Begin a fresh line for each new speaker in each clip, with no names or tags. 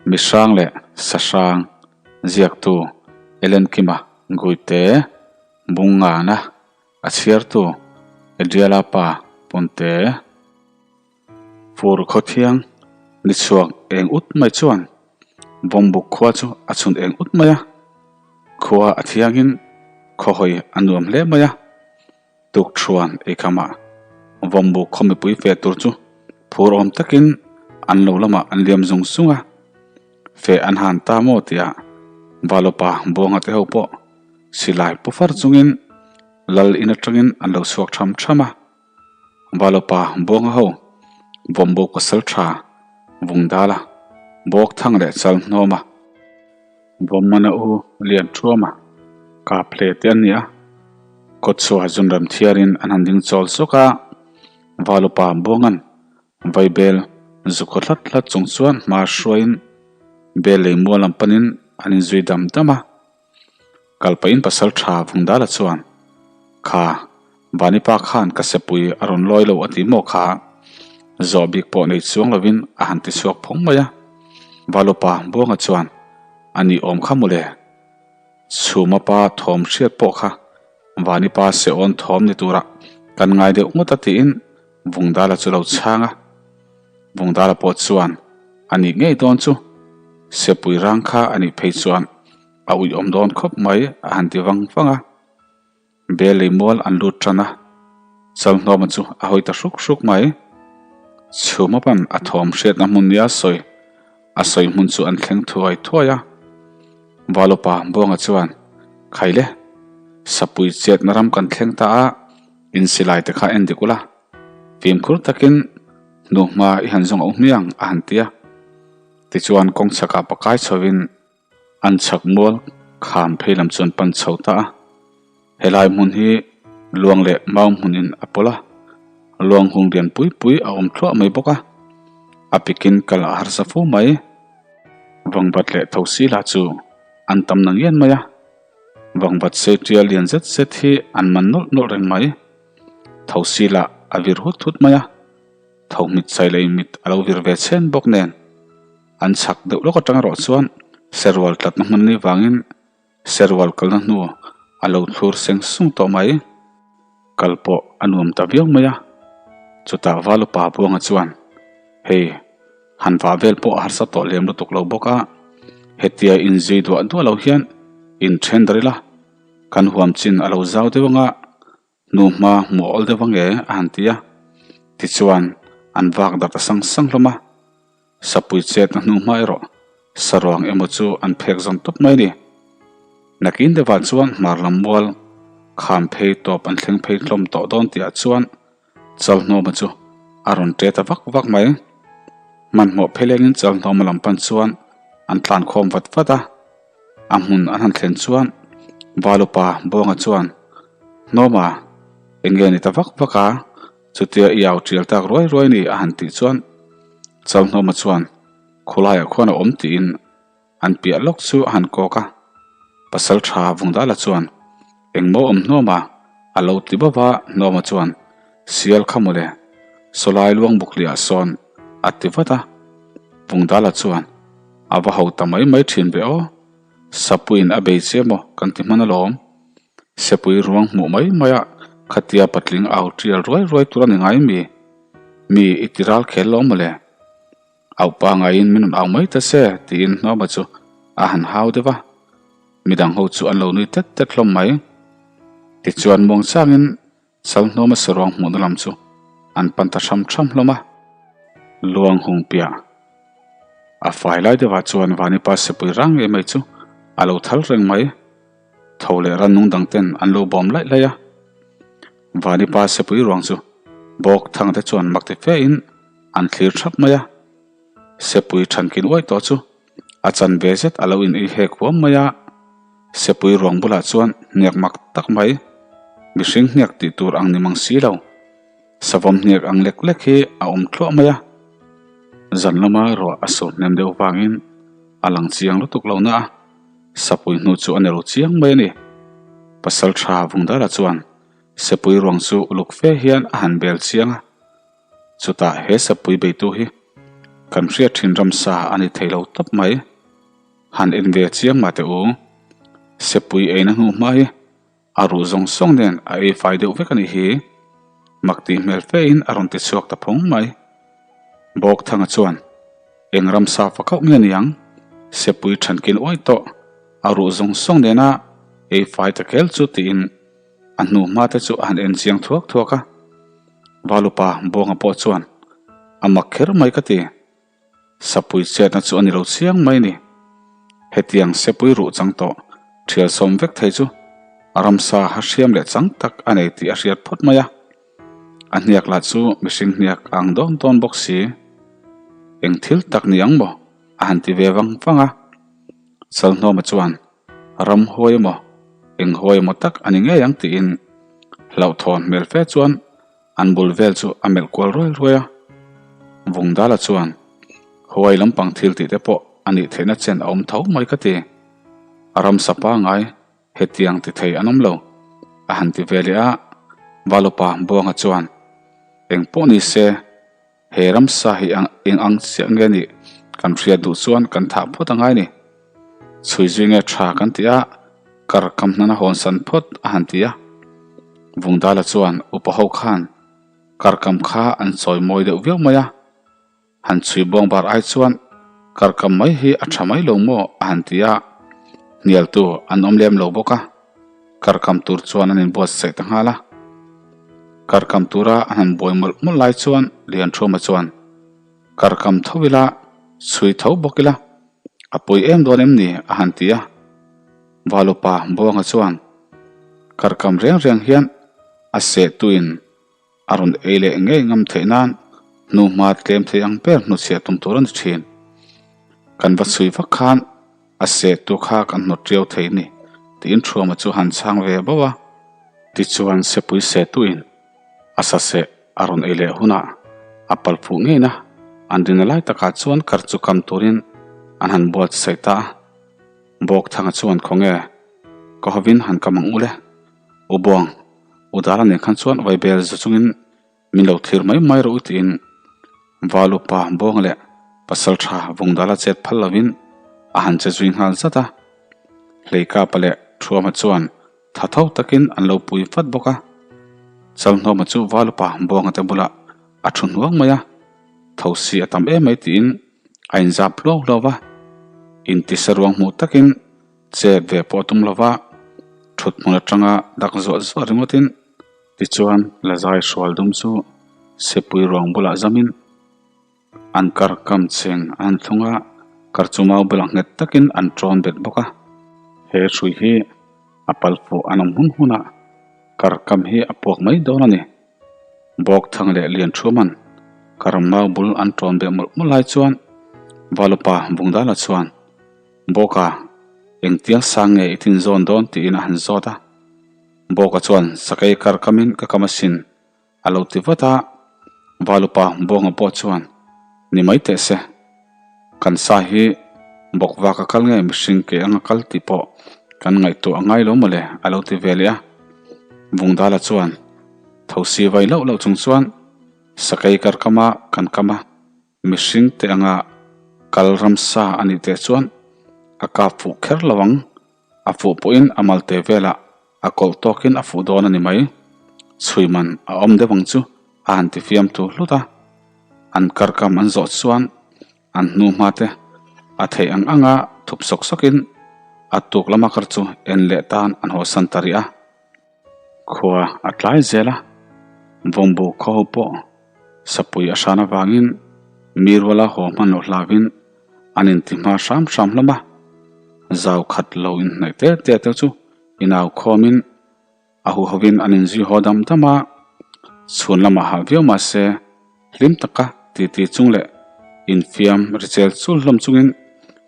Mihrang leh Sahrang ziaktu Ellen Kima Guite Bungngana a chhiartu Adriala pa Punte Fur khawthiang ni chhuak eng ut mai chuan Vawmbuk khua chu a chhun eng ut mai a, khua a thiangin khawhawi a nuam hle mai a. Tukṭhuan eikhama Vawmbuk khaw mipui fe tur chu phur awm takin an lo lamah an liam zung zung a, fe an han ta maw tia Valopa Buanga te ho pawh silai pu far chungin lal in atangin an lo chhuak tham tham a. Valopa Buanga ho Vawmbuk pasal tha Vungdala bawk thang leh chal hnawm a. Vawmmana u lian thuama kap hle te an ni a, kawtchhuah zunram thiarin an han ding chawl sawk a, Valupa Buangan vaibel zu khaw hlat hlat chung chuan hma hruaiin bel lei mual lam panin an inzui dam dam a, kal pahin pasal tha Vungdala chuan, Kha, Vanipa khan ka sepui a rawn lawi lo a ti maw kha? Zawh bik pawh nei chuang lovin a han ti chhuak phawng mai a. Valupa Buanga chuan, A nih awm kha mawle. Chhuma pa thawm hriat pawh kha Vanipa seawn thawm ni tura kan ngai deuh ngawt a tiin Vungdala chu lo chhang a. Vungdala pawh chuan, A nih ngei dawn chu. Sepui rang kha a nih phei chuan a uiawm dawn khawp mai a han ti vang vang a. Bel lei mual an lut tan a, Chalhnawma chu a hawi ta hruk hruk mai. Chhuma pan a thawm hriatna hmun nia sawi a sawi hmun chu an thleng thuai thuai a. Valupa Buanga chuan, Khaile, Sapui chetna ram kan thleng ta a, in silai te kha en dik ula, fimkhur takin hnuhma i han zawng auh hmiang a han ti a. Tichuan kawng chhakah pakai chhovin An chhak mual kham phei lam chuan pan chho ta a, helai hmun hi luang leh mau hmunin a pawlh a, luang hung lian pui pui a awm thluah mai bawk a, a pikin kal a harsa fu mai. Vangvat leh thosi lah chu an tam na ngian mai a, vangvat sei tial lian zet zet hi an man nawlh nawlh reng mai. Thosi lah a vir hut hut mai a, tho hmit chai leh mit a lo vir ve chhen bawk nen. An chhak deuh lawk atang erawh chuan serual tlatna hmun ni vangin serual kalna hnu a lo thlur seng sung tawh mai. Kal pawh a nuam ta viau mai a, chutah Valupa Buanga chuan, Hei, han vah vel pawh a harsa tawh lem lutuk lo bawk a, hetia inzui duah duah lo hian inthen dar ila, kan huam chin a lo zau deuh anga Hnu hma hmuh awl deuh ange a han ti a, tichuan an vak darh ta sang sang hlawm a. Sapui chetna hnu hma erawh saruang emaw chu an phek zawn tawp mai a ni. Nakin deuhah chuan hmar lam mual kham phei tawp an thleng phei hlawm tawh dawn tihah chuan Chalhnawma chu a rawn ṭe ta vak vak mai. Hmanhmawh phelengin Chalhnawma lam pan chuan an tlan khawm vat vat a. A hmun an han thlen chuan Valupa Buanga chuan, Hnawma, eng nge ni ta vak vak a, chutia i au tial tak ruai ruai ni a han tih chuan Chalhnawma chuan khulaiah khuan a awm tiin an piah lawk chu a han kawk a. Pasal tha Vungdala chuan, Engmaw awm Hnawma? a lo ti bawp a, Hnawma chuan, Sial kha mawle, sawlai luang bukliah sawn a ti vat a. Vungdala chuan, A va ho ta mai mai thin ve aw, Sapuiin a bei che maw kan ti hman alawm. Sepui ruang hmuh mai mai a khatia patling au tial ruai ruai tur a ni ngai mi? Mi i ti ral khel lo mawle. Au pa ngaiin min rawn au mai ta se tiin Hnawma chu a han hau deuh a. Midang ho chu an lo nui tet tet hlawm mai. Tichuan muangchangin Salhnawma saruang hmuhna lam chu an pan ta hram hram hlawm a. Luang hung piah a fai lai deuhah chuan Vanipa sepui rang ngei mai chu a lo thal reng mai. Tho leh rannung dang ten an lo bawm laih laih a. Vanipa sepui ruang chu bawk thang te chuan mak ti fe in an thlir thap mai a. Sepui thankin uai tawh chu a chan ve zet a lo in ei hek huam mai a. Sepui ruang bulah chuan hniak mak tak mai, mihring hniak tih tur ang ni mang si lo, savawm hniak ang lek lek hi a awm thluah mai a. Zan lama ruah a sur hnem deuh vangin a lang chiang lutuk lo na a, sapui hnu chu a ni ro chiang mai a ni. Pasal tha Vungdala chuan sepui ruang chu uluk fe hian a han bel chiang a. Chutah he sapui beitu hi Kan hriat thin ramsa a ni thei lo tawp mai. Han en ve chiang mah teh u. Sepui eina hnu hma hi a ruh zawng zawng nen a ei fai deuh vek a nih hi. Mak tih hmel fe in a rawn ti chhuak ta phawng mai. Bawkthanga chuan eng ramsa fa khauh nge niang? Sepui thankin uai tawh a ruh zawng zawng nena ei fai ta kel chu tiin a hnu hma te chu a han en chiang thuak thuak a. Valupa Buanga pawh chuan a mak kher mai ka ti. Sapui chetna chu a ni lo chiang mai ni. Hetiang sepui ruh chang tawh thial sawm vek thei chu ramsa ha hriam leh chang tak a nei tih a hriat phawt mai a. A hniak lah chu mihring hniak a ang dawn dawn bawk si. Eng thil tak ni ang maw? a han ti ve vang vang a. Chalhnawma chuan ram huai emaw eng huai emaw tak a ni ngei ang tiin hlauhthawn hmel fe chuan an bul vel chu a melh kual ruai ruai a. Vungdala chuan huai lampang thil tih te pawh a nih theihna chen a awm tho mai ka ti. A ramsa pangai Hetiang ti thei an awm lo, a han ti ve leh a, Valupa Buanga chuan, Eng pawh ni se, he ramsa hi eng ang chiah nge nih kan hriat duh chuan kan thah phawt a ngai ni. Chhui zui nge tha kan ti a, kar kam hnan a hawnsan phawt a han ti a. Vungdala chuan upa ho khan kar kam kha an chawi mawi deuh viau mai a. Han chhui buang bar ai chuan karkam mai hi a tha mai lo maw a han ti a, hnialtu an awm lem lo bawk a, karkam tur chuan an inbuatsaih ta nghal a. Karkam tura an han buai mawlh mawlh lai chuan Lianthuma chuan, Karkam tho ila, chhui tho bawk ila, a pawi em dawn em ni? a han ti a. Valupa Buanga chuan, Karkam reng reng hian a sehtuin A rawn ei leh ngei ngam theih nan hnuhma tlem thei ang ber hnuchhiah tum tur a ni thin. Kan va chhui vak khan a seh tu kha kan hnawt riau thei ni tiin Thuama chu han chhang ve bauh a. Tichuan sepui seh tuin a sa seh a rawn ei leh hunah a pal fuh ngeina an rinna lai takah chuan kar chu kam turin an han buatsaih ta a. Bawkthanga chuan khawnge ka hovin han kam ang ule. U Buang, U Dara nen khan chuan vaibel za chungin min lo thlir mai mai rawh u tiin Val upa Buang leh Pasaltha Vungdala chet phal lovin a han che zui nghal zat a. Hleikapa leh Thuama chuan tha tho takin an lo pui vat bawk a. Chalhnawma chu Val upa Buanga te bulah a thu hnuang mai a, thosi a tam em mai tiin a inzap hluau hluau va. Intisa ruang hmuh takin Chet ve pawh a tum lo va, thut hmun atanga dak zuah zuah ringawtin tichuan Lazai hrual dum chu Sepui ruang bulah zamin an kar kam cheng a han thlung a, kar chu mau bulah nghet takin an tawn bet bawk a. He hrui hi a pal fuh an awm hun hunah kar kam hi a puak mai dawn a ni. Bawkthang leh Lianṭhuaman kar mau bul an tawn beh mawlh mawlh lai chuan Valupa Vungdala chuan Bawka, engtiang sang nge i tin zawn dawn tiin a han zawt a. Bawka chuan sakei kar kamin ka kam asin a lo ti vat a. Valupa Buanga pawh chuan, Ni mai teh se, kan sa hi bawkvak a kal nge mihring ke anga kal tih pawh kan ngaihtuah a ngai lo mawle a lo ti ve leh a. Vungdala chuan thosi vai loh loh chung chuan sakei kar kama kan kam a. Mihring te anga kal ramsa a nih teh chuan a kap fuh kher lo ang, a fuh pawhin a malte velah a kawlh tawkin a fuh dawn a ni mai. Chhui man a awm deuh ang chu a han ti fiam tu hlut a. An karkam an zawh chuan an hnu hma te a theih ang anga thup sawk sawkin a tuk lama kar chu en leh tan an hawsan ta rih a. Khua a tlai zel a, Vawmbu khaw ho pawh sapui a hran avangin mi ruala haw hman loh hlauhin an inti hma hram hram hlawm a. Zau khat lo inhnaih te te te chu inau khawmin a huhovin an inzui haw dam dam a, chhun lamah hah viau mah se Hlim taka titi chung leh infiam ri chel chul hlawm chungin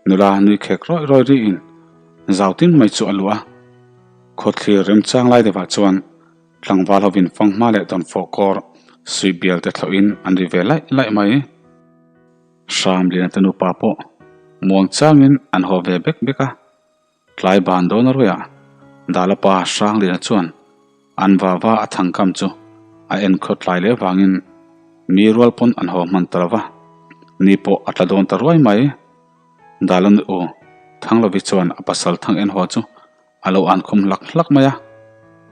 nula nui khek rawih rawih rihin zau tin mai chu a luh a. Khawthlir remchang lai deuhah chuan tlangval hovin fanghma leh dawnfawh kawr suih bial te thlawhin an ri ve laih laih mai. Hramliana te nupa pawh muang changin an haw ve bek bek a. Tlai ban dawn a ruiah Dalapa Hrangliana chuan an vava a thangkam chu a enkhawt tlai leh vangin mi rual pawn an haw hman ta lo va. Ni pawh a tla dawn ta ruai mai. Dalan u Thanglovi chuan a pasal thang en haw chu a lo an khum hlak hlak mai a.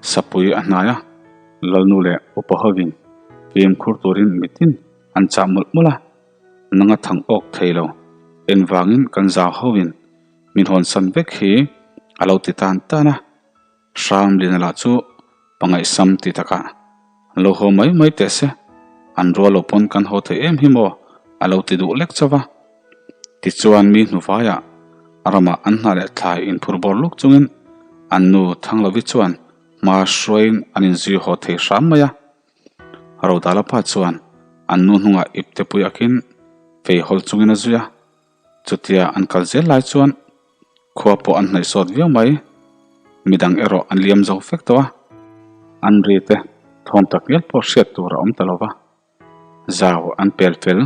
Sapui a hnai a, Lalnu leh upa hovin fimkhur turin mitin an chah mawlh mawlh a, nang a thang awk thei lo, engvangin kan zau hovin min hawnsan vek hi a lo ti tan tan a. Hramlina lah chu pangaihsam ti takah lo haw mai mai teh se, an rual lo pawn kan haw thei em hi maw a lo ti duh lek chauh va. Tichuan mi hnuvaiah ramah an hna leh thlai inphur bawr luk chungin an nu Thanglovi chuan hma hruaiin an inzui haw thei hram mai a. Rodala pa chuan an nu hnungah iptepui akin fei hawl chungin a zui a. Chutia an kal zel lai chuan khua pawh an hnaih sawt viau mai. Midang erawh an liam zo fek tawh a, an ri te thawm tak ngial pawh hriat tur a awm ta lo va. Zau an pel fel,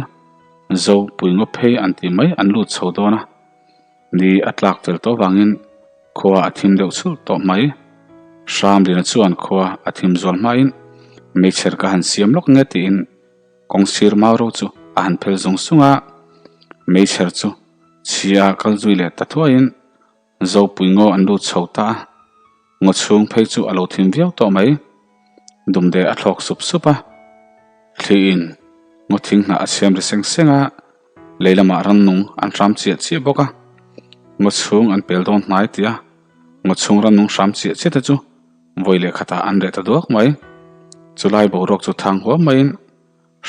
zo pui ngaw phei an tih mai an lut chho dawn a, ni a tlak fel tawh vangin khua a thim deuh chhulh tawh mai. Hramlina chuan khua a thim zual hmain meichher ka han siam lawk nge tiin Kawngsir mau ro chu a han phel zung zung a, meichher chu chhia kal zui leh ta thuaiin Zopui ngaw an lut chho ta a, ngaw chhung phei chu a lo thim viau tawh mai. Dumde a thlawk sup sup a, thliin ngaw thing hnah a siam ri seng seng a, lei lamah rannung an hram chiah chiah bawk a, ngaw chhung an pel dawn hnai tih a, ngaw chhung rannung hram chiah chiah te chu Vawi leh khatah an reh ta duak mai. Chulai boruak chu thang huam maiin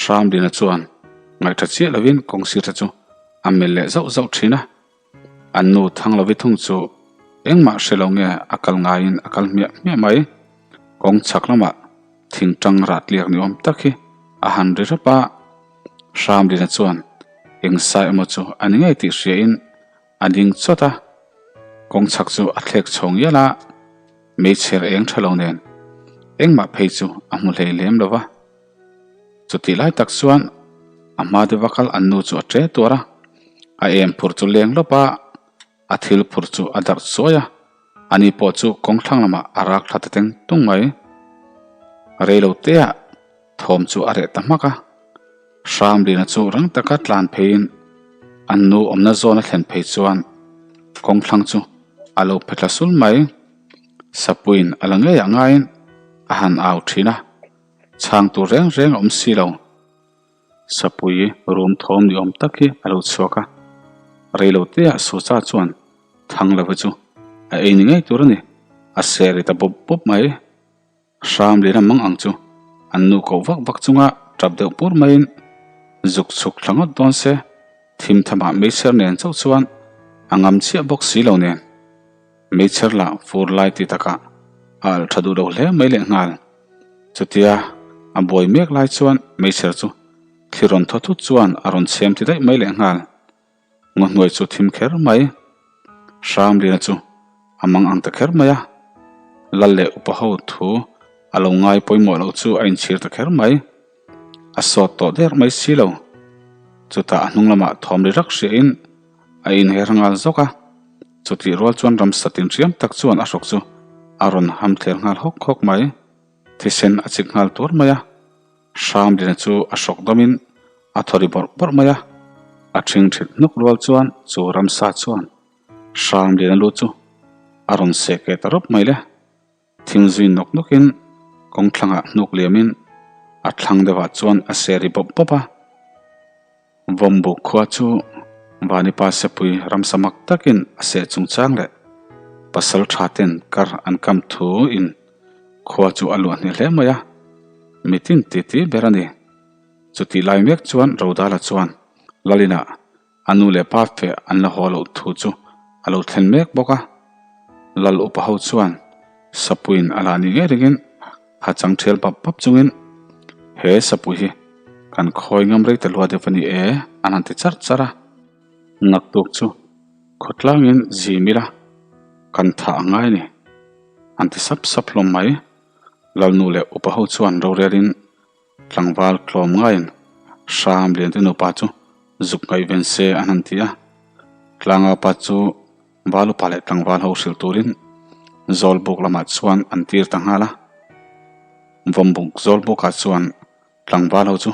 Hramdina chuan ngaihṭha chiah lovin kawngsirte chu a melh leh zauh zauh ṭhin a. An nu Thanglovi thung chu engmah hre lo nge a kal ngaiin a kal hmiah hmiah mai. Kawng chhak lamah thingṭang rah tliak ni awm tak hi a han ri rap a. Hramdina chuan eng sa emaw chu a ni ngei tih hriain A ding chawt a, kawng chhak chu a thlek chho ngial a, meichher eng tha lo nen engmah phei chu a hmu hlei lem lo va. Chutih lai tak chuan a hma deuha kal an nu chu a ṭe tuar a, a em phur chu leng lawp a, a thil phur chu a darh chuai a, ani pawh chu kawng thlang lamah a rak thla ta teng tung mai. Rei lo teah thawm chu a reh ta hmak a. Hramlina chu rang taka tlan pheiin an nu awmna zawn a thlen phei chuan kawngthlang chu a lo phe thla sul mai. Sapuiin a la ngeiah ngaiin a han au thin a, chhang tur reng reng a awm si lo. Sapui rum thawm ni awm tak hi a lo chhuak a, reiloteah Sucha chuan Thanglova chu a ei ni ngei tur a ni, a seh ri ta bawp bawp mai. Hram leh ram ang ang chu an nu koh vak vak chunga tap deuh pur maiin zuk chhuk thla ngawt dawn se, thim thamah meichher nen chauh chuan a ngam chiah bawk si lo nen. Meichher lah fur lai ti takah a alh tha duh lo hle mai lehnghal. Chutia a buai mek lai chuan meichher chu thli rawn thaw thut chuan a rawn chhem ti daih mai lehnghal. Ngaw hnuai chu thim kher mai. Hramlina chu a mang ang ta kher mai a, Lal leh upa ho thu a lo ngai pawimawh loh chu a inchhir ta kher mai. A sawt tawh der mai si lo. Chutah a hnung lamah thawm ri rak hriahin a inher nghal zawk a, chutih rual chuan ramsa tinhriam tak chuan a hrawk chu a rawn ham thler nghal hawk hawk mai. Thisen a chik nghal tuar mai a. Hramlina chu a hrawk dawmin a thaw ri bawrh bawrh mai a, a ṭhingṭhit hnuk rual chuan chu ramsa chuan Hramlina lu chu a rawn seh keh ta rawp mai le. Thing zui nawk nawkin kawng thlangah hnuk liamin a thlang deuhah chuan a seh ri bawp bawp a. Vawmbuk khua chu Vanipa Sepui ramsa mak takin a seh chungchang leh pasal tha ten kar an kam thu in khua chu a luah hneh hle mai a, mitin titi ber a ni. Chutih lai mek chuan Rodala chuan Lalina a nu leh pa feh an la haw loh thu chu a lo thlen mek bawk a. Lal upa ho chuan Sapuiin a lah ni ngei ringin ha chang thial bap bap chungin he Sapui hi kan khawi ngam rei ta lua deuh a ni e an han ti charh charh a. Naktuk chu khawtlangin zim ila kan thah a ngai a ni an ti sap sap hlawm mai. Lalnu leh upa ho chuan rorelin Tlangval tlawm ngaiin Hram Liante nupa chu zuk ngaihven se an han ti a. Tlanga pa chu Val upa leh tlangval ho hrilh turin Zawlbuk lamah chuan an tir ta nghal a. Vawmbuk Zawlbukah chuan tlangval ho chu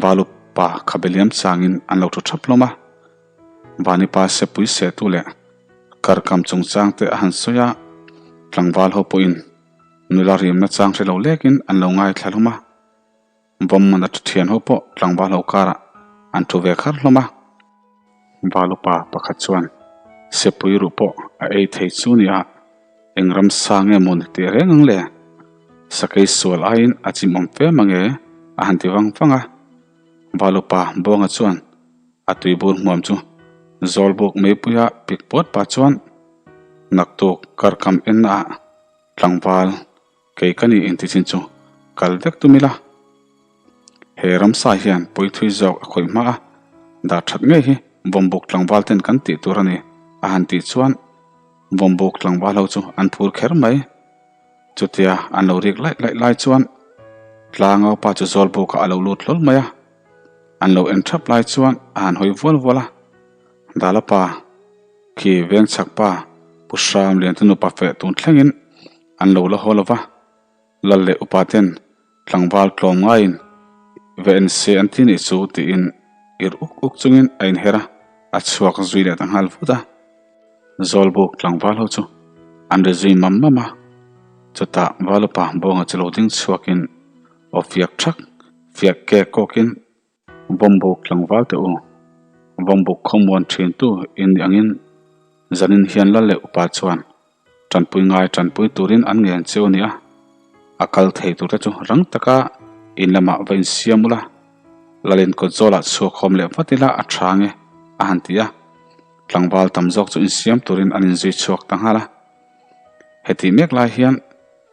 Val. pa khabe liam changin an lo thu thap hlawm a. Vanipa sepui sehtu leh karkam chungchang te a han sawi a, tlangval ho pawhin nula rimna chang hre lo lekin an lo ngaithla hlawm a. Vawmmana thu thian ho pawh tlangval ho karah an thu ve khar hlawm a. Valupa pakhat chuan sepui ruh pawh a ei thei chu nia, eng ramsa nge maw ni teh reng ang le? Sakei sual aiin a chimawm fe mange a han ti vang vang a. Valupa Buanga chuan a tuibur hmuam chu Zawlbuk meipuia pik puat pah chuan naktuk karkam enna ah tlangval Kei ka nih intichin chu kal vek tum ila. He ramsa hian pawithui zawk a khawih hma a, dah that ngei hi Vawmbuk tlangval ten kan tih tur a ni a han tih chuan Vawmbuk tlangval ho chu an phur kher mai. Chutia an lo rik laih laih lai chuan Tlangaupa chu Zawlbukah a lo lut hlawl mai a, an lo en thap lai chuan a han hawi vual vual a, Dalapa khi vengchhak pa Pu Hram Liante nupa feh tun thlengin An lo la haw lo va, Lal leh upa ten tlangval tlawm ngaiin ve en se an ti nih chu tiin ir uk uk chungin a inher a, a chhuak zui leh ta nghal vut a. Zawlbuk tlangval ho chu an ri zui mam mam a, chutah val upa Bawnga chu lo ding chhuakin aw fiak thak fiak kek kawkin, Vawmbuk tlangval teh u, Vawmbuk khawmuan thintu in nih angin zanin hian lal leh upa chuan tanpui ngai tanpui turin an ngen che u nia. A kal thei turte chu rang taka in lamah va insiam ula, lalin kawt zawlah chhuakhawm leh vat ila a tha nge a han ti a. Tlangval tam zawk chu insiam turin an inzui chhuak ta nghal a. Hetih mek lai hian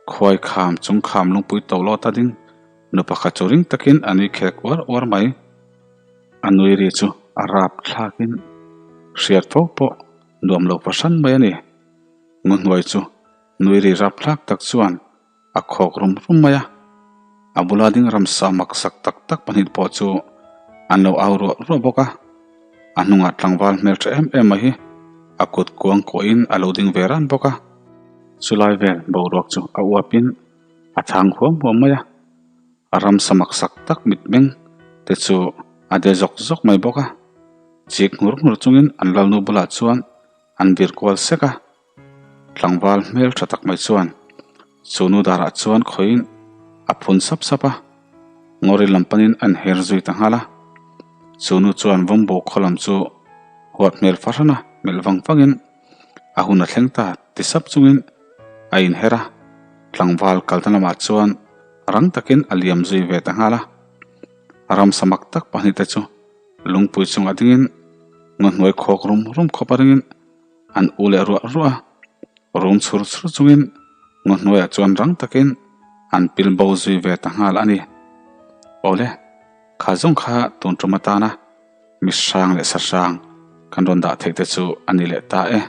khuai kham chung kham lungpui to lawt a ding. Nu pakhat chu ring takin a nui khek uar uar mai. A nui ri chu a rap thlakin hriat fo pawh nuam lo fahran mai a ni. Nguhnuai chu nui ri rap thlak tak chuan a khawk rum rum mai a. A bula ding ramsa maksak tak tak pahnih pawh chu an lo au ruah ruah bawk a. A hnungah tlangval hmeltha em em mai hi a kut kuang kuahin a lo ding ve ran bawk a. Chulai vel boruak chu a uapin A chhang huam huam mai a, a ramsa maksak tak mitmeng te chu a de zawk zawk mai bawk a. Chik nghur nghur chungin an lalnu bulah chuan an vir kual sek a, tlangval hmel tha tak mai chuan chu nu darah chuan khawiin a phun sap sap a, ngawri lam panin a inher zui ta nghal a. Chu nu chuan vawmbo khaw lam chu huat hmel fahran a melh vang vangin, A hun a thleng ta ti sap chungin a inher a, tlangval kalna lamah chuan rang takin a liam zui ve ta nghal a. Ramsa mak tak pahnihte chu lungpui chungah dingin ngaw hnuai khawk rum rum khawp a ringin an u leh ruah ruah a, rum chhur chhur chungin ngaw hnuaiah chuan rang takin an pil bo zui ve ta nghal a ni. Awle, kha zawng kha tun tum atana. Mi hrang leh sa hrang kan rawn dah theih te chu a ni leh ta e.